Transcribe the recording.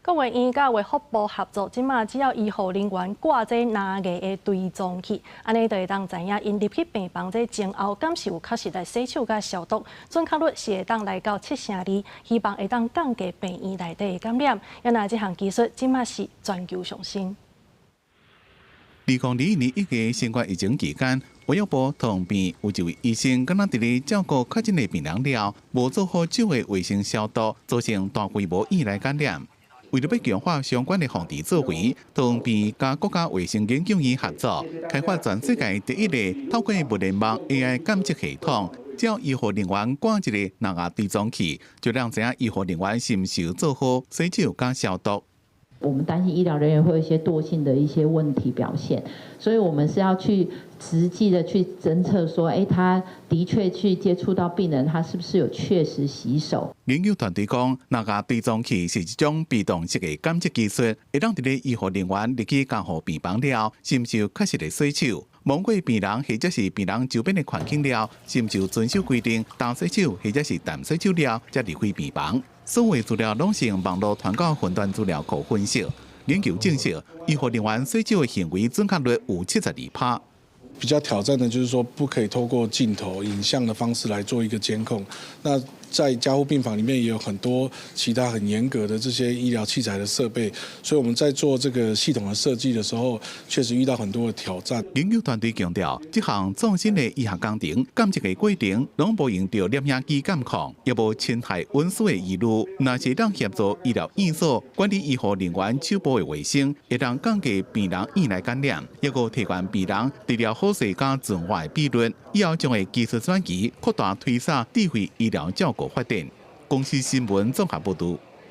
國衛院佮衛福部合作，這馬只要醫護人員掛這藍牙的追蹤器，按呢就會當知影𪜶入去病房這前後，敢是有確實來洗手佮消毒，準確率是會當來到72%，希望會當降低病院內底的感染。啊若這項技術這馬是全球上新。2021年1月新冠疫情期間，衛福部桃園有一位醫生，敢若佇咧照顧確診的病人了，無做好手的衛生消毒，造成大規模院內感染。為著欲強化相關的防治作為，桃園佮國家衛生研究院合作，開發全世界第一个透過物聯網 AI 監測系統，只要醫護人員掛一个藍牙追蹤器，就會知影醫護人員是毋是有做好洗手佮消毒。我們擔心醫療人員會有一些惰性的一些問題表現，所以我們是要去實際的去偵測，說，他的確去接觸到病人，他是不是有確實洗手？研究團隊講，藍牙追蹤器是一種被動式的監測技術，會當佇咧醫護人員入去加護病房了，是毋是有確實的洗手？摸過病人或者是病人周邊的環境了，是毋是有遵守規定，勤洗手或者是淡洗手了，才離開病房？所有資料攏是用網路傳到雲端資料庫分析，研究證實，醫護人員洗手的行為準確率有72%。比較挑戰的就是說，不可以透過鏡頭影像的方式來做一個監控。那在加護病房裡面也有很多其他很嚴格的這些醫療器材的設備，所以我們在做這個系統的設計的時候，確實遇到很多的挑戰。研究團隊強調，這項創新的醫學工程監測的過程，攏無用著攝影機監控，也無侵害隱私的疑慮。若是當協助醫療院所管理醫護人員手部的衛生，會當降低病人院內感染，抑閣提懸病人治療好勢佮存活的比率。以後將會技術轉移，擴大推廣智慧醫療照顧發展。公視新聞綜合報導。